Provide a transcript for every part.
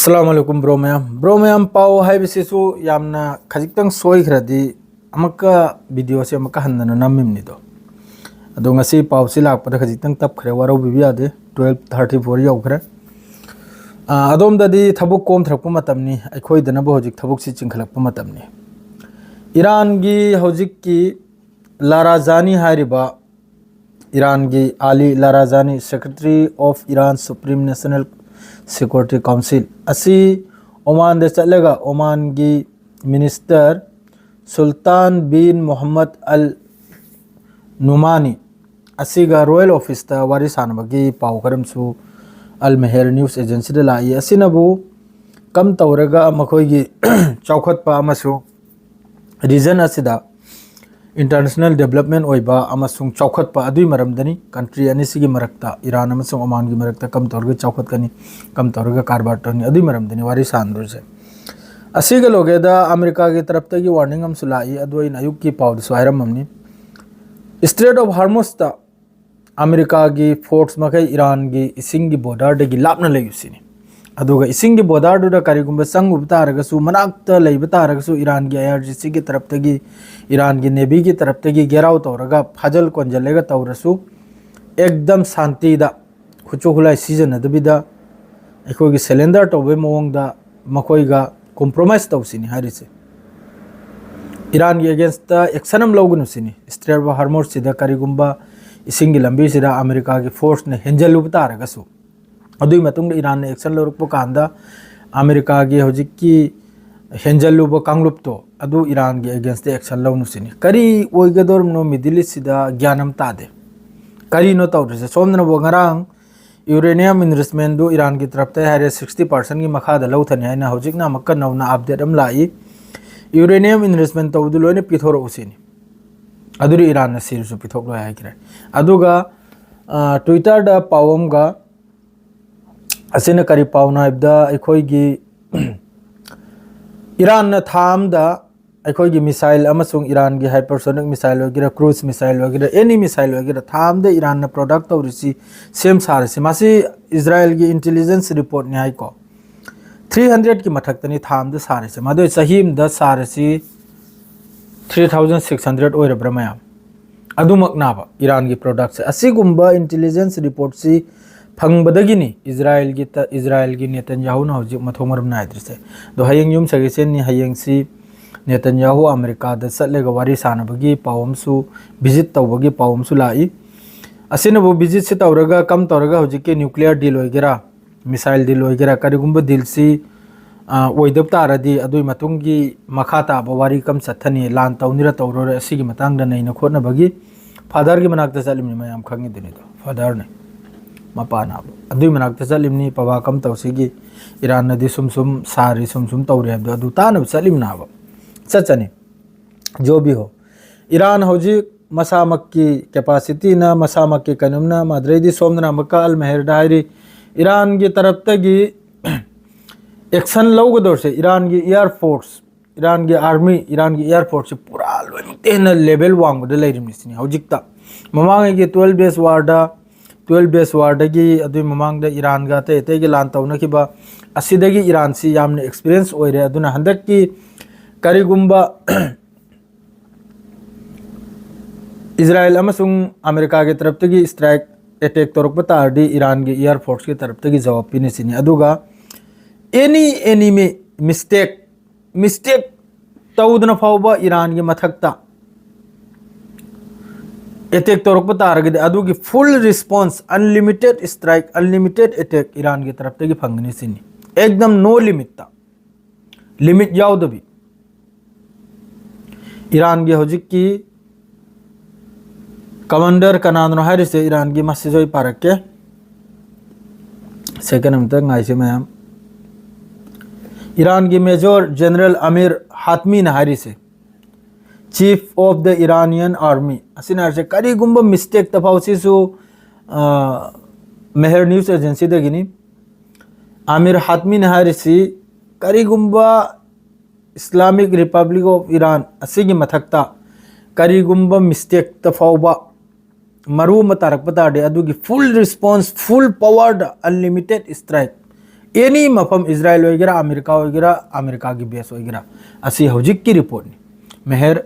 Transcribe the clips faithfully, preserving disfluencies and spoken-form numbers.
ꯑꯁꯂꯥꯃꯨ ꯑꯂꯥꯏꯀꯨꯝ bro ꯃꯌꯥꯝ꯫ Bro ꯃꯌꯥꯝ, ꯄꯥꯎ ꯍꯥꯏꯕꯁꯤꯁꯨ ꯌꯥꯝꯅ ꯈꯖꯤꯛꯇꯪ ꯁꯣꯏꯈ꯭ꯔꯗꯤ ꯑꯃꯨꯛꯀ ꯚꯤꯗꯤꯑꯣꯁꯦ ꯑꯃꯨꯛꯀ ꯍꯟꯗꯅ ꯅꯝꯃꯤꯕꯅꯤꯗꯣ꯫ ꯑꯗꯣ ꯉꯁꯤ ꯄꯥꯎꯁꯤ ꯂꯥꯛꯄꯗ ꯈꯖꯤꯛꯇꯪ ꯇꯞꯈ꯭ꯔꯦ, ꯋꯥꯔꯧꯕꯤꯕ ꯌꯥꯗꯦ꯫ Twelve thirty four ꯌꯧꯈ꯭ꯔꯦ꯫ ꯑꯥ, ꯑꯗꯣꯝꯗꯗꯤ ꯊꯕꯛ ꯀꯣꯝꯊꯔꯛꯄ ꯃꯇꯝꯅꯤ, ꯑꯩꯈꯣꯏꯗꯅꯕꯨ ꯍꯧꯖꯤꯛ ꯊꯕꯛꯁꯤ ꯆꯤꯟꯈꯠꯂꯛꯄ ꯃꯇꯝꯅꯤ꯫ ꯏꯔꯥꯟꯒꯤ ꯍꯧꯖꯤꯛꯀꯤ ꯂꯥꯔꯥꯖꯥꯅꯤ ꯍꯥꯏꯔꯤꯕ, ꯏꯔꯥꯟꯒꯤ Ali ꯂꯥꯔꯥꯖꯥꯅꯤ, Secretary of Iran Supreme National Security Council ꯑꯁꯤ ꯑꯣꯃꯥꯟꯗ ꯆꯠꯂꯒ ꯑꯣꯃꯥꯟꯒꯤ ꯃꯤꯅꯤꯁꯇꯔ ꯁꯨꯜꯇꯥꯟ ꯕꯤꯟ ꯃꯣꯍꯝꯃꯗ ꯑꯜ ꯅꯨꯃꯥꯅꯤ ꯑꯁꯤꯒ ꯔꯣꯌꯦꯜ ꯑꯣꯐꯤꯁꯇ ꯋꯥꯔꯤ ꯁꯥꯟꯅꯕꯒꯤ ꯄꯥꯎ ꯈꯔ ꯑꯃꯁꯨ ꯑꯜ ꯃꯦꯍꯦꯔ ꯅ꯭ꯌꯨꯁ ꯑꯦꯖꯦꯟꯁꯤꯗ ꯂꯥꯛꯏ꯫ ꯑꯁꯤꯅꯕꯨ ꯀꯝ ꯇꯧꯔꯒ ꯃꯈꯣꯏꯒꯤ ꯆꯥꯎꯈꯠꯄ ꯑꯃꯁꯨꯡ ꯔꯤꯖꯟ ꯑꯁꯤꯗ ꯏꯟꯇꯔꯅꯦꯁꯅꯦꯜ ꯗꯦꯕꯂꯞꯃꯦꯟ ꯑꯣꯏꯕ ꯑꯃꯁꯨꯡ ꯆꯥꯎꯈꯠꯄ ꯑꯗꯨꯒꯤ ꯃꯔꯝꯗꯅꯤ꯫ ꯀꯟꯇ꯭ꯔꯤ ꯑꯅꯤꯁꯤꯒꯤ ꯃꯔꯛꯇ, ꯏꯔꯥꯟ ꯑꯃꯁꯨꯡ ꯑꯣꯃꯥꯟꯒꯤ ꯃꯔꯛꯇ ꯀꯝ ꯇꯧꯔꯒ ꯆꯥꯎꯈꯠꯀꯅꯤ, ꯀꯝ ꯇꯧꯔꯒ ꯀꯔꯕꯥꯔ ꯇꯧꯅꯤ, ꯑꯗꯨꯒꯤ ꯃꯔꯝꯗꯅꯤ ꯋꯥꯔꯤ ꯁꯥꯟꯅꯗꯣꯏꯁꯦ꯫ ꯑꯁꯤꯒ ꯂꯣꯏꯒꯦꯗ ꯑꯃꯦꯔꯤꯀꯥꯒꯤ ꯇꯔꯞꯇꯒꯤ ꯋꯥꯔꯅꯤꯡ ꯑꯃꯁꯨ ꯂꯥꯛꯏ, ꯑꯗꯨ ꯑꯩꯅ ꯑꯌꯨꯛꯀꯤ ꯄꯥꯎꯗꯁꯨ ꯍꯥꯏꯔꯝꯃꯕꯅꯤ꯫ Strait of Hormuzꯇ ꯑꯃꯦꯔꯤꯀꯥꯒꯤ ꯐꯣꯔꯁ ꯃꯈꯩ ꯏꯔꯥꯟꯒꯤ ꯏꯁꯤꯡꯒꯤ ꯕꯣꯔꯗꯔꯗꯒꯤ ꯂꯥꯞꯅ ꯂꯩꯌꯨ ꯁꯤꯅꯤ꯫ ꯑꯗꯨꯒ ꯏꯁꯤꯡꯒꯤ ꯕꯣꯔꯗꯔꯗꯨꯗ ꯀꯔꯤꯒꯨꯝꯕ ꯆꯪꯉꯨꯕ ꯇꯥꯔꯒꯁꯨ, ꯃꯅꯥꯛꯇ ꯂꯩꯕ ꯇꯥꯔꯒꯁꯨ, ꯏꯔꯥꯟꯒꯤ ꯑꯥꯏ ꯑꯥꯔ ꯖꯤ ꯁꯤꯒꯤ ꯇꯔꯞꯇꯒꯤ, ꯏꯔꯥꯟꯒꯤ ꯅꯦꯚꯤꯒꯤ ꯇꯔꯞꯇꯒꯤ ꯒꯦꯔꯥꯎ ꯇꯧꯔꯒ ꯐꯥꯖꯜ ꯀꯣꯟꯖꯜꯂꯒ ꯇꯧꯔꯁꯨ, ꯑꯦꯛꯗꯝ ꯁꯥꯟꯇꯤꯗ, ꯈꯨꯠꯁꯨ ꯈꯨꯠꯂꯥꯏ ꯁꯤꯖꯤꯟꯅꯗꯕꯤꯗ, ꯑꯩꯈꯣꯏꯒꯤ ꯁꯦꯂꯦꯟꯗꯔ ꯇꯧꯕꯒꯤ ꯃꯑꯣꯡꯗ ꯃꯈꯣꯏꯒ ꯀꯣꯝꯄ꯭ꯔꯣꯃꯥꯏꯁ ꯇꯧꯁꯤꯅꯤ ꯍꯥꯏꯔꯤꯁꯦ꯫ ꯏꯔꯥꯟꯒꯤ ꯑꯦꯒꯦꯟꯁꯇ ꯑꯦꯛꯁꯟ ꯑꯃ ꯂꯧꯒꯅꯨ ꯁꯤꯅꯤ꯫ Strait of Hormuzꯁꯤꯗ ꯀꯔꯤꯒꯨꯝꯕ ꯏꯁꯤꯡꯒꯤ ꯂꯝꯕꯤꯁꯤꯗ ꯑꯃꯦꯔꯤꯀꯥꯒꯤ ꯐꯣꯔꯁꯅ ꯍꯦꯟꯖꯜꯂꯨꯕ ꯇꯥꯔꯒꯁꯨ, ꯑꯗꯨꯒꯤ ꯃꯇꯨꯡꯗ ꯏꯔꯥꯟꯅ ꯑꯦꯛꯁꯟ ꯂꯧꯔꯛꯄ ꯀꯥꯟꯗ ꯑꯃꯦꯔꯤꯀꯥꯒꯤ ꯍꯧꯖꯤꯛꯀꯤ ꯍꯦꯟꯖꯜꯂꯨꯕ ꯀꯥꯡꯂꯨꯞꯇꯣ ꯑꯗꯨ ꯏꯔꯥꯟꯒꯤ ꯑꯦꯒꯦꯟꯁꯇ ꯑꯦꯛꯁꯟ ꯂꯧꯅꯨ ꯁꯤꯅꯤ꯫ ꯀꯔꯤ ꯑꯣꯏꯒꯗꯧꯔꯤꯕꯅꯣ ꯃꯤꯗꯜ ꯏꯁꯁꯤꯗ ꯒ꯭ꯌꯥꯟ ꯑꯃ ꯇꯥꯗꯦ꯫ ꯀꯔꯤꯅꯣ ꯇꯧꯔꯤꯁꯦ? ꯁꯣꯝꯗꯅꯕꯨ ꯉꯔꯥꯡ ꯌꯨꯔꯦꯅꯤꯌꯝ ꯏꯟꯔꯤꯆꯃꯦꯟꯗꯨ ꯏꯔꯥꯟꯒꯤ ꯇꯔꯞꯇ ꯍꯥꯏꯔꯦ, sixty percentꯀꯤ ꯃꯈꯥꯗ ꯂꯧꯊꯅꯤ ꯍꯥꯏꯅ ꯍꯧꯖꯤꯛꯅ ꯑꯃꯨꯛꯀ ꯅꯧꯅ ꯑꯞꯗꯦꯠ ꯑꯃ ꯂꯥꯛꯏ꯫ ꯌꯨꯔꯦꯅꯤꯌꯝ ꯏꯟꯔꯤꯆꯃꯦꯟ ꯇꯧꯕꯗꯨ ꯂꯣꯏꯅ ꯄꯤꯊꯣꯔꯛꯎ ꯁꯤꯅꯤ꯫ ꯑꯗꯨꯗꯤ ꯏꯔꯥꯟꯅ ꯁꯤꯔꯁꯨ ꯄꯤꯊꯣꯛꯂꯣꯏ ꯍꯥꯏꯈ꯭ꯔꯦ꯫ ꯑꯗꯨꯒ, ꯑ, ꯇ꯭ꯋꯤꯇꯔꯗ ꯄꯥꯎ ꯑꯃꯒ, ꯑꯁꯤꯅ ꯀꯔꯤ ꯄꯥꯎꯅꯣ ꯍꯥꯏꯕꯗ, ꯑꯩꯈꯣꯏꯒꯤ ꯏꯔꯥꯟꯅ ꯊꯥ ꯑꯃꯗ ꯑꯩꯈꯣꯏꯒꯤ ꯃꯤꯁꯥꯏꯜ ꯑꯃꯁꯨꯡ ꯏꯔꯥꯟꯒꯤ ꯍꯥꯏꯄꯔꯁꯣꯅꯤꯛ ꯃꯤꯁꯥꯏꯜ ꯑꯣꯏꯒꯦꯔꯥ, ꯀ꯭ꯔꯨꯖ ꯃꯤꯁꯥꯏꯜ ꯑꯣꯏꯒꯦꯔꯥ, ꯑꯦꯅꯤ ꯃꯤꯁꯥꯏꯜ ꯑꯣꯏꯒꯦꯔꯥ, ꯊꯥ ꯑꯃꯗ ꯏꯔꯥꯟꯅ ꯄ꯭ꯔꯣꯗꯛ ꯇꯧꯔꯤꯁꯤ, ꯁꯦꯝ ꯁꯥꯔꯤꯁꯤ, ꯃꯁꯤ ꯏꯖꯔꯥꯌꯦꯜꯒꯤ ꯏꯟꯇꯦꯂꯤꯖꯦꯟꯁ ꯔꯤꯄꯣꯔꯠꯅꯤ ꯍꯥꯏꯀꯣ꯫ Three hundredꯀꯤ ꯃꯊꯛꯇꯅꯤ ꯊꯥ ꯑꯃꯗ ꯁꯥꯔꯤꯁꯦ꯫ ꯃꯗꯨ ꯆꯍꯤ ꯑꯃꯗ ꯁꯥꯔꯁꯤ three thousand six hundred ꯑꯣꯏꯔꯕ꯭ꯔꯥ ꯃꯌꯥꯝ? ꯑꯗꯨꯃꯛꯅꯥꯕ ꯏꯔꯥꯟꯒꯤ productꯁꯦ꯫ ꯑꯁꯤꯒꯨꯝꯕ intelligence reportꯁꯤ ꯐꯪꯕꯗꯒꯤꯅꯤ ꯏꯖꯔꯥꯌꯦꯜꯒꯤ ꯇ-, ꯏꯖꯔꯥꯌꯦꯜꯒꯤ ꯅꯦꯇꯟꯌꯥꯍꯨꯅ ꯍꯧꯖꯤꯛ ꯃꯊꯣꯡ ꯃꯔꯝ ꯅꯥꯏꯗ꯭ꯔꯤꯁꯦ꯫ ꯑꯗꯣ ꯍꯌꯦꯡ ꯌꯨꯝ ꯁꯒꯩꯁꯦꯅꯤ, ꯍꯌꯦꯡꯁꯤ ꯅꯦꯇꯟꯌꯥꯍꯨ ꯑꯃꯦꯔꯤꯀꯥꯗ ꯆꯠꯂꯒ ꯋꯥꯔꯤ ꯁꯥꯟꯅꯕꯒꯤ ꯄꯥꯎ ꯑꯃꯁꯨ, visit ꯇꯧꯕꯒꯤ ꯄꯥꯎ ꯑꯃꯁꯨ ꯂꯥꯛꯏ꯫ ꯑꯁꯤꯅꯕꯨ visitꯁꯤ ꯇꯧꯔꯒ ꯀꯝ ꯇꯧꯔꯒ ꯍꯧꯖꯤꯛꯀꯤ nuclear deal ꯑꯣꯏꯒꯦꯔꯥ, missile deal ꯑꯣꯏꯒꯦꯔꯥ, ꯀꯔꯤꯒꯨꯝꯕ dealꯁꯤ, ꯑ, ꯑꯣꯏꯗꯕ ꯇꯥꯔꯗꯤ ꯑꯗꯨꯒꯤ ꯃꯇꯨꯡꯒꯤ ꯃꯈꯥ ꯇꯥꯕ ꯋꯥꯔꯤ ꯀꯝ ꯆꯠꯊꯅꯤ, ꯂꯥꯟ ꯇꯧꯅꯤꯔ ꯇꯧꯔꯣꯏꯔ, ꯑꯁꯤꯒꯤ ꯃꯇꯥꯡꯗ ꯅꯩꯅ ꯈꯣꯠꯅꯕꯒꯤ fatherꯒꯤ ꯃꯅꯥꯛꯇ ꯆꯠꯂꯤꯕꯅꯤ, ꯃꯌꯥꯝ ꯈꯪꯉꯤꯗꯨꯅꯤꯗꯣ, fatherꯅꯤ, ꯃꯄꯥꯅ꯫ ꯑꯗꯨꯒꯤ ꯃꯅꯥꯛꯇ ꯆꯠꯂꯤꯕꯅꯤ, ꯄꯕꯥ ꯀꯝ ꯇꯧꯁꯤꯒꯤ, ꯏꯔꯥꯟꯅꯗꯤ ꯁꯨꯝ ꯁꯨꯝ ꯁꯥꯔꯤ, ꯁꯨꯝ ꯁꯨꯝ ꯇꯧꯔꯤ ꯍꯥꯏꯕꯗꯣ ꯑꯗꯨ ꯇꯥꯅꯕ ꯆꯠꯂꯤꯕꯅꯥꯕ꯫ ꯆꯠꯆꯅꯤ꯫ ꯖꯣ ꯚꯤ ꯍꯣ꯫ ꯏꯔꯥꯟ ꯍꯧꯖꯤꯛ ꯃꯁꯥꯃꯛꯀꯤ capacityꯅ, ꯃꯁꯥꯃꯛꯀꯤ ꯀꯩꯅꯣꯝꯅ, ꯃꯗꯨꯗꯩꯗꯤ ꯁꯣꯝꯗꯅ ꯑꯃꯨꯛꯀ ꯑꯜ ꯃꯍꯦꯔꯗ ꯍꯥꯏꯔꯤ, ꯏꯔꯥꯟꯒꯤ ꯇꯔꯞꯇꯒꯤ action ꯂꯧꯒꯗꯧꯔꯤꯁꯦ, ꯏꯔꯥꯟꯒꯤ air force, ꯏꯔꯥꯟꯒꯤ army, ꯏꯔꯥꯟꯒꯤ air forceꯁꯦ ꯄꯨꯔꯥ ꯂꯣꯏꯅꯃꯛꯇ ꯍꯦꯟꯅ level ꯋꯥꯡꯕꯗ ꯂꯩꯔꯤꯕꯅꯤ ꯁꯤꯅꯤ ꯍꯧꯖꯤꯛꯇ꯫ ꯃꯃꯥꯡꯉꯩꯒꯤ twelve days warꯗ, twelve days warꯗꯒꯤ, ꯑꯗꯨꯒꯤ ꯃꯃꯥꯡꯗ ꯏꯔꯥꯟꯒ ꯑꯇꯩ ꯑꯇꯩꯒꯤ ꯂꯥꯟ ꯇꯧꯅꯈꯤꯕ, ꯑꯁꯤꯗꯒꯤ ꯏꯔꯥꯟꯁꯤ ꯌꯥꯝꯅ experience ꯑꯣꯏꯔꯦ꯫ ꯑꯗꯨꯅ ꯍꯟꯗꯛꯀꯤ ꯀꯔꯤꯒꯨꯝꯕ ꯏꯖꯔꯥꯌꯦꯜ ꯑꯃꯁꯨꯡ ꯑꯃꯦꯔꯤꯀꯥꯒꯤ ꯇꯔꯞꯇꯒꯤ strike, attack ꯇꯧꯔꯛꯄ ꯇꯥꯔꯗꯤ ꯏꯔꯥꯟꯒꯤ air forceꯀꯤ ꯇꯔꯞꯇꯒꯤ ꯖꯋꯥꯕ ꯄꯤꯅꯤ ꯁꯤꯅꯤ꯫ ꯑꯗꯨꯒ any, any mi-, mistake, mistake ꯇꯧꯗꯅ ꯐꯥꯎꯕ ꯏꯔꯥꯟꯒꯤ ꯃꯊꯛꯇ attack ꯇꯧꯔꯛꯄ ꯇꯥꯔꯒꯗꯤ ꯑꯗꯨꯒꯤ full response, unlimited strike, unlimited attack ꯏꯔꯥꯟꯒꯤ ꯇꯔꯞꯇꯒꯤ ꯐꯪꯒꯅꯤ ꯁꯤꯅꯤ꯫ ꯑꯦꯛꯗꯝ no limitꯇ, limit ꯌꯥꯎꯗꯕꯤ꯫ ꯏꯔꯥꯟꯒꯤ ꯍꯧꯖꯤꯛꯀꯤ commander ꯀꯅꯥꯅꯣ ꯍꯥꯏꯔꯤꯁꯦ, ꯏꯔꯥꯟꯒꯤ ꯃꯁꯤꯁꯨ ꯑꯩ ꯄꯥꯔꯛꯀꯦ, second ꯑꯃꯇ ꯉꯥꯏꯁꯦ ꯃꯌꯥꯝ꯫ ꯏꯔꯥꯟꯒꯤ Major General ꯑꯃꯤꯔ ꯍꯥꯠꯃꯤꯅ ꯍꯥꯏꯔꯤꯁꯦ, Chief of the Iranian Army, ꯑꯁꯤꯅ ꯍꯥꯏꯔꯤꯁꯦ ꯀꯔꯤꯒꯨꯝꯕ mistake ꯇꯐꯥꯎ, ꯁꯤꯁꯨ, ꯑ, ꯃꯦꯍꯔ news agencyꯗꯒꯤꯅꯤ꯫ ꯑꯃꯤꯔ ꯍꯥꯠꯃꯤꯅ ꯍꯥꯏꯔꯤꯁꯤ ꯀꯔꯤꯒꯨꯝꯕ Islamic Republic of Iran ꯑꯁꯤꯒꯤ ꯃꯊꯛꯇ ꯀꯔꯤꯒꯨꯝꯕ mistake ꯇꯐꯥꯎꯕ ꯃꯔꯨ ꯑꯃ ꯇꯥꯔꯛꯄ ꯇꯥꯔꯗꯤ ꯑꯗꯨꯒꯤ full response, full powerꯗ unlimited strike ꯑꯦꯅꯤ ꯃꯐꯝ, ꯏꯖꯔꯥꯏꯜ ꯑꯣꯏꯒꯦꯔꯥ, ꯑꯃꯦꯔꯤꯀꯥ ꯑꯣꯏꯒꯦꯔꯥ, ꯑꯃꯦꯔꯤꯀꯥꯒꯤ ꯕꯦꯁ ꯑꯣꯏꯒꯦꯔꯥ, ꯑꯁꯤ ꯍꯧꯖꯤꯛꯀꯤ ꯔꯤꯄꯣꯔꯠꯅꯤ, ꯃꯦꯍꯔ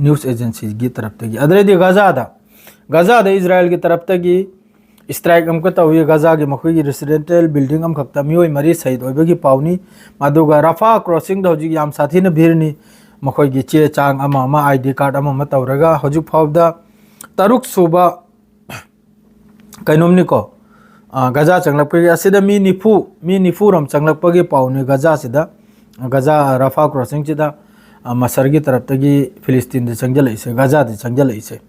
ꯅ꯭ꯌꯨꯁ ꯑꯦꯖꯦꯟꯁꯤꯒꯤ ꯇꯔꯞꯇꯒꯤ꯫ ꯑꯗꯨꯗꯩꯗꯤ ꯒꯖꯥꯗ, ꯒꯖꯥꯗ ꯏꯖꯔꯥꯏꯜꯒꯤ ꯇꯔꯞꯇꯒꯤ ꯏꯁꯇ꯭ꯔꯥꯏꯛ ꯑꯃꯈꯛ ꯇꯧꯏ꯫ ꯒꯖꯥꯒꯤ ꯃꯈꯣꯏꯒꯤ ꯔꯦꯁꯤꯗꯦꯟꯇꯦꯜ ꯕꯤꯜꯗꯤꯡ ꯑꯃꯈꯛꯇ ꯃꯤꯑꯣꯏ ꯃꯔꯤ ꯁꯍꯤꯗ ꯑꯣꯏꯕꯒꯤ ꯄꯥꯎꯅꯤ꯫ ꯑꯗꯨꯒ ꯔꯐꯥ ꯀ꯭ꯔꯣꯁꯤꯡꯗ ꯍꯧꯖꯤꯛ ꯌꯥꯝ ꯁꯥꯊꯤꯅ ꯚꯤꯔꯅꯤ꯫ ꯃꯈꯣꯏꯒꯤ ꯆꯦ ꯆꯥꯡ ꯑꯃ ꯑꯃ, ꯑꯥꯏ ꯗꯤ ꯀꯥꯔꯗ ꯑꯃ ꯑꯃ ꯇꯧꯔꯒ ꯍꯧꯖꯤꯛ ꯐꯥꯎꯕꯗ ꯇꯔꯨꯛ ꯁꯨꯕ ꯀꯩꯅꯣꯝꯅꯤꯀꯣ, ꯑ, ꯒꯖꯥ ꯆꯪꯂꯛꯄꯒꯤ ꯑꯁꯤꯗ ꯃꯤ ꯅꯤꯐꯨ, ꯃꯤ ꯅꯤꯐꯨ ꯔꯣꯝ ꯆꯪꯂꯛꯄꯒꯤ ꯄꯥꯎꯅꯤ ꯒꯖꯥꯁꯤꯗ, ꯒꯖꯥ ꯔꯐꯥ ꯀ꯭ꯔꯣꯁꯤꯡꯁꯤꯗ, ꯑ, ꯃꯁꯔꯒꯤ ꯇꯔꯞꯇꯒꯤ ꯐꯤꯂꯤꯁꯇꯤꯟꯗ ꯆꯪꯁꯤꯜꯂꯛꯏꯁꯦ, ꯒꯖꯥꯗ ꯆꯪꯁꯤꯜꯂꯛꯏꯁꯦ꯫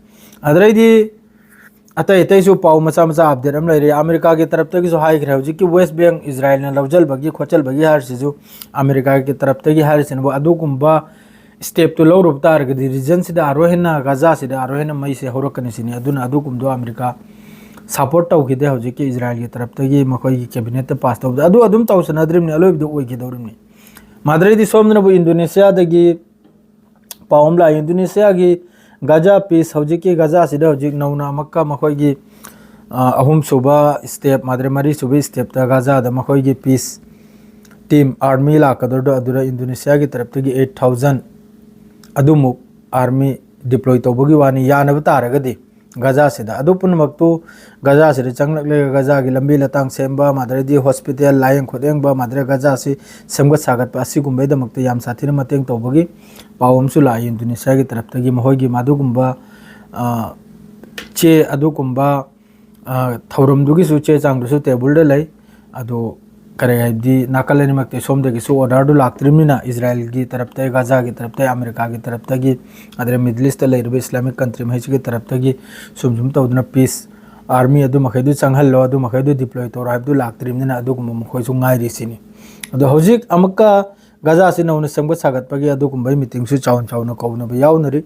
ꯑꯗꯨꯗꯩꯗꯤ ꯑꯇꯩ ꯑꯇꯩꯁꯨ ꯄꯥꯎ ꯃꯆꯥ ꯃꯆꯥ ꯑꯞꯗꯦꯠ ꯑꯃ ꯂꯩꯔꯤ꯫ ꯑꯃꯦꯔꯤꯀꯥꯒꯤ ꯇꯔꯞꯇꯒꯤꯁꯨ ꯍꯥꯏꯈ꯭ꯔꯦ, ꯍꯧꯖꯤꯛꯀꯤ ꯋꯦꯁ ꯕꯦꯡ ꯏꯖꯔꯥꯏꯜꯅ ꯂꯧꯁꯤꯜꯕꯒꯤ ꯈꯣꯠꯆꯜꯕꯒꯤ ꯍꯥꯏꯔꯤꯁꯤꯁꯨ ꯑꯃꯦꯔꯤꯀꯥꯒꯤ ꯇꯔꯞꯇꯒꯤ ꯍꯥꯏꯔꯤꯁꯤꯅꯕꯨ ꯑꯗꯨꯒꯨꯝꯕ ꯁ꯭ꯇꯦꯞꯇꯨ ꯂꯧꯔꯨꯕ ꯇꯥꯔꯒꯗꯤ ꯔꯤꯖꯟꯁꯤꯗ ꯑꯥꯔꯣ ꯍꯦꯟꯅ, ꯒꯖꯥꯁꯤꯗ ꯑꯥꯔꯣ ꯍꯦꯟꯅ ꯃꯩꯁꯦ ꯍꯧꯔꯛꯀꯅꯤ ꯁꯤꯅꯤ꯫ ꯑꯗꯨꯅ ꯑꯗꯨꯒꯨꯝꯕꯗꯣ ꯑꯃꯦꯔꯤꯀꯥ ꯁꯄꯣꯔꯠ ꯇꯧꯈꯤꯗꯦ ꯍꯧꯖꯤꯛꯀꯤ ꯏꯖꯔꯥꯏꯜꯒꯤ ꯇꯔꯞꯇꯒꯤ ꯃꯈꯣꯏꯒꯤ ꯀꯦꯕꯤꯅꯦꯠꯇ ꯄꯥꯁ ꯇꯧꯕꯗ꯫ ꯑꯗꯨ ꯑꯗꯨꯝ ꯇꯧꯁꯟꯅꯗ꯭ꯔꯤꯕꯅꯤ, ꯑꯂꯣꯏꯕꯗ ꯑꯣꯏꯈꯤꯗꯧꯔꯤꯕꯅꯤ꯫ ꯃꯥꯗ꯭ꯔꯩꯗꯤ ꯁꯣꯝꯗꯅꯕꯨ ꯏꯟꯗꯣꯅꯦꯁꯤꯌꯥꯗꯒꯤ ꯄꯥꯎ ꯑꯃ ꯂꯥꯛꯏ꯫ ꯏꯟꯗꯣꯅꯦꯁꯤꯌꯥꯒꯤ ꯒꯖꯥ ꯄꯤꯁ, ꯍꯧꯖꯤꯛꯀꯤ ꯒꯖꯥꯁꯤꯗ ꯍꯧꯖꯤꯛ ꯅꯧꯅ ꯑꯃꯨꯛꯀ ꯃꯈꯣꯏꯒꯤ, ꯑ, ꯑꯍꯨꯝꯁꯨꯕ ꯁ꯭ꯇꯦꯞ, ꯃꯥꯗ꯭ꯔꯩ ꯃꯔꯤꯁꯨꯕ ꯁ꯭ꯇꯦꯞꯇ ꯒꯖꯥꯗ ꯃꯈꯣꯏꯒꯤ ꯄꯤꯁ ꯇꯤꯝ ꯑꯥꯔꯃꯤ ꯂꯥꯛꯀꯗꯧꯔꯤꯗꯣ ꯑꯗꯨꯗ ꯏꯟꯗꯣꯅꯦꯁꯤꯌꯥꯒꯤ ꯇꯔꯞꯇꯒꯤ ꯑꯩꯠ ꯊꯥꯎꯖꯟ ꯑꯗꯨꯃꯨꯛ ꯑꯥꯔꯃꯤ ꯗꯤꯄ꯭ꯂꯣꯏ ꯇꯧꯕꯒꯤ ꯋꯥꯅꯤ, ꯌꯥꯅꯕ ꯇꯥꯔꯒꯗꯤ ꯒꯖꯥꯁꯤꯗ꯫ ꯑꯗꯨ ꯄꯨꯝꯅꯃꯛꯇꯨ ꯒꯖꯥꯁꯤꯗ ꯆꯪꯂꯛꯂꯒ ꯒꯖꯥꯒꯤ ꯂꯝꯕꯤ ꯂꯇꯥꯡ ꯁꯦꯝꯕ, ꯃꯥꯗ꯭ꯔꯩꯗꯤ ꯍꯣꯁꯄꯤꯇꯥꯜ, ꯂꯥꯏꯌꯦꯡ ꯈꯣꯠꯌꯦꯡꯕ, ꯃꯥꯗ꯭ꯔꯩ ꯒꯖꯥꯁꯤ ꯁꯦꯝꯒꯠ ꯁꯥꯒꯠꯄ ꯑꯁꯤꯒꯨꯝꯕꯩꯗꯃꯛꯇ ꯌꯥꯝ ꯁꯥꯊꯤꯅ ꯃꯇꯦꯡ ꯇꯧꯕꯒꯤ ꯄꯥꯎ ꯑꯃꯁꯨ ꯂꯥꯛꯏ ꯏꯟꯗꯣꯅꯦꯁꯤꯌꯥꯒꯤ ꯇꯔꯞꯇꯒꯤ꯫ ꯃꯈꯣꯏꯒꯤ ꯃꯗꯨꯒꯨꯝꯕ, ꯑ, ꯆꯦ ꯑꯗꯨꯒꯨꯝꯕ ꯑ, ꯊꯧꯔꯝꯗꯨꯒꯤꯁꯨ ꯆꯦ ꯆꯥꯡꯗꯨꯁꯨ ꯇꯦꯕꯜꯗ ꯂꯩ꯫ ꯑꯗꯣ ꯀꯔꯤ ꯍꯥꯏꯕꯗꯤ ꯅꯥꯀꯜ ꯑꯅꯤꯃꯛꯇ ꯁꯣꯝꯗꯒꯤꯁꯨ ꯑꯣꯔꯗꯔꯗꯨ ꯂꯥꯛꯇ꯭ꯔꯤꯕꯅꯤꯅ, ꯏꯖꯔꯥꯏꯜꯒꯤ ꯇꯔꯞꯇ, ꯒꯖꯥꯒꯤ ꯇꯔꯞꯇ, ꯑꯃꯦꯔꯤꯀꯥꯒꯤ ꯇꯔꯞꯇꯒꯤ, ꯑꯗꯩ ꯃꯤꯗꯜ ꯏꯁꯇ ꯂꯩꯔꯤꯕ ꯏꯁꯂꯥꯃꯤꯛ ꯀꯟꯇ꯭ꯔꯤ ꯃꯈꯩꯁꯤꯒꯤ ꯇꯔꯞꯇꯒꯤ ꯁꯨꯝ ꯁꯨꯝ ꯇꯧꯗꯨꯅ ꯄꯤꯁ ꯑꯥꯔꯃꯤ ꯑꯗꯨ ꯃꯈꯩꯗꯨ ꯆꯪꯍꯜꯂꯣ, ꯑꯗꯨ ꯃꯈꯩꯗꯨ ꯗꯤꯄ꯭ꯂꯣꯏ ꯇꯧꯔꯣ ꯍꯥꯏꯕꯗꯨ ꯂꯥꯛꯇ꯭ꯔꯤꯕꯅꯤꯅ, ꯑꯗꯨꯒꯨꯝꯕ ꯃꯈꯣꯏꯁꯨ ꯉꯥꯏꯔꯤ ꯁꯤꯅꯤ꯫ ꯑꯗꯣ ꯍꯧꯖꯤꯛ ꯑꯃꯨꯛꯀ ꯒꯖꯥꯁꯤ ꯅꯧꯅ ꯁꯦꯝꯒꯠ ꯁꯥꯒꯠꯄꯒꯤ ꯑꯗꯨꯒꯨꯝꯕꯒꯤ ꯃꯤꯇꯤꯡꯁꯨ ꯆꯥꯎꯅ ꯆꯥꯎꯅ ꯀꯧꯅꯕ ꯌꯥꯎꯅꯔꯤ꯫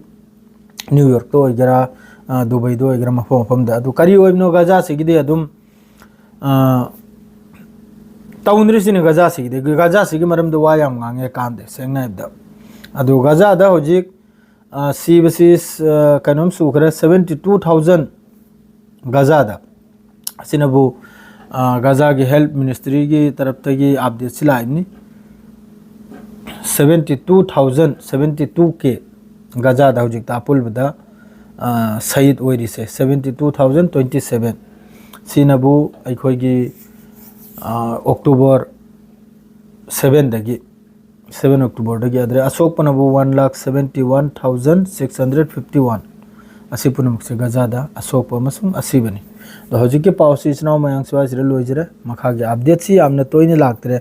ꯅ꯭ꯌꯨ ꯌꯣꯔꯛꯇ ꯑꯣꯏꯒꯦꯔꯥ, ꯑ, ꯗꯨꯕꯩꯗ ꯑꯣꯏꯒꯦꯔꯥ, ꯃꯐꯝ ꯃꯐꯝꯗ꯫ ꯑꯗꯨ ꯀꯔꯤ ꯑꯣꯏꯕꯅꯣ ꯒꯖꯥꯁꯤꯒꯤꯗꯤ ꯑꯗꯨꯝ, ꯑ, ꯇꯧꯅꯔꯤꯁꯤꯅꯤ ꯒꯖꯥꯁꯤꯒꯤꯗꯤ꯫ ꯒꯖꯥꯁꯤꯒꯤ ꯃꯔꯝꯗ ꯋꯥ ꯌꯥꯝ ꯉꯥꯡꯉꯦ ꯀꯥꯟꯗꯦ, ꯁꯦꯡꯅ ꯍꯥꯏꯕꯗ꯫ ꯑꯗꯨ ꯒꯖꯥꯗ ꯍꯧꯖꯤꯛ, ꯑ, ꯁꯤꯕꯁꯤ, ꯑ, ꯀꯩꯅꯣꯝ ꯁꯨꯈ꯭ꯔꯦ, ꯁꯕꯦꯟꯇꯤ ꯇꯨ ꯊꯥꯎꯖꯟ ꯒꯖꯥꯗ꯫ ꯑꯁꯤꯅꯕꯨ, ꯒꯥꯖꯥꯒꯤ ꯍꯦꯜꯠ ꯃꯤꯅꯤꯁꯇ꯭ꯔꯤꯒꯤ ꯇꯔꯞꯇꯒꯤ ꯑꯞꯗꯦꯠꯁꯤ ꯂꯥꯛꯏꯕꯅꯤ꯫ Seventy two thousand, seventy two K ꯒꯥꯖꯥꯗ ꯍꯧꯖꯤꯛꯇ ꯑꯄꯨꯟꯕꯗ ꯁꯍꯤꯗ ꯑꯣꯏꯔꯤꯁꯦ seventy two thousand twenty seven꯫ ꯁꯤꯅꯕꯨ ꯑꯩꯈꯣꯏꯒꯤ ꯑꯣꯛꯇꯣꯕꯔ ꯁꯕꯦꯟꯗꯒꯤ, ꯁꯕꯦꯟ ꯑꯣꯛꯇꯣꯕꯔꯗꯒꯤ꯫ ꯑꯗꯨꯗ ꯑꯁꯣꯛꯄꯅꯕꯨ one lakh seventy one thousand six hundred fifty one꯫ ꯑꯁꯤ ꯄꯨꯝꯅꯃꯛꯁꯦ ꯒꯥꯖꯥꯗ ꯑꯁꯣꯛꯄ ꯑꯃꯁꯨꯡ ꯑꯁꯤꯕꯅꯤ꯫ ꯑꯗꯣ ꯍꯧꯖꯤꯛꯀꯤ ꯄꯥꯎꯁꯤ ꯏꯆꯤꯟ ꯏꯅꯥꯎ ꯃꯌꯥꯝ ꯁ꯭ꯋꯥꯏꯁꯤꯗ ꯂꯣꯏꯖꯔꯦ꯫ ꯃꯈꯥꯒꯤ ꯑꯞꯗꯦꯠꯁꯤ ꯌꯥꯝꯅ ꯇꯣꯏꯅ ꯂꯥꯛꯇ꯭ꯔꯦ꯫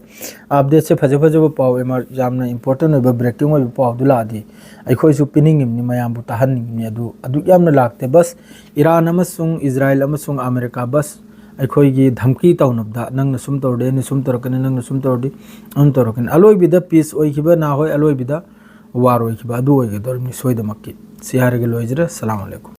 ꯑꯞꯗꯦꯠꯁꯦ ꯐꯖ ꯐꯖꯕ ꯄꯥꯎ, ꯌꯥꯝꯅ ꯏꯝꯄꯣꯔꯇꯦꯟ ꯑꯣꯏꯕ, ꯕ꯭ꯔꯦꯀꯤꯡ ꯑꯣꯏꯕ ꯄꯥꯎꯗꯨ ꯂꯥꯛꯑꯗꯤ ꯑꯩꯈꯣꯏꯁꯨ ꯄꯤꯅꯤꯡꯉꯤꯕꯅꯤ, ꯃꯌꯥꯝꯕꯨ ꯇꯥꯍꯟꯅꯤꯡꯉꯤꯕꯅꯤ꯫ ꯑꯗꯨ ꯑꯗꯨꯛ ꯌꯥꯝꯅ ꯂꯥꯛꯇꯦ꯫ ꯕꯁ ꯏꯔꯥꯟ ꯑꯃꯁꯨꯡ ꯏꯖꯔꯥꯏꯜ ꯑꯃꯁꯨꯡ ꯑꯃꯦꯔꯤꯀꯥ ꯕꯁ ꯑꯩꯈꯣꯏꯒꯤ ꯙꯝꯀꯤ ꯇꯧꯅꯕꯗ, "ꯅꯪꯅ ꯁꯨꯝ ꯇꯧꯔꯗꯤ ꯑꯩꯅ ꯁꯨꯝ ꯇꯧꯔꯛꯀꯅꯤ, ꯅꯪꯅ ꯁꯨꯝ ꯇꯧꯔꯗꯤ ꯑꯗꯨꯝ ꯇꯧꯔꯛꯀꯅꯤ"꯫ ꯑꯂꯣꯏꯕꯤꯗ ꯄꯤꯁ ꯑꯣꯏꯈꯤꯕ, ꯅꯍꯥꯟꯋꯥꯏ ꯑꯂꯣꯏꯕꯤꯗ ꯋꯥꯔ ꯑꯣꯏꯈꯤꯕ ꯑꯗꯨ ꯑꯣꯏꯒꯗꯧꯔꯤꯕꯅꯤ ꯁꯣꯏꯗꯃꯛꯀꯤ꯫ ꯁꯤ ꯍꯥꯏꯔꯒ ꯂꯣꯏꯖꯔꯦ꯫ ꯑꯁꯂꯥꯃꯨ ꯑꯂꯩꯀꯨꯝ꯫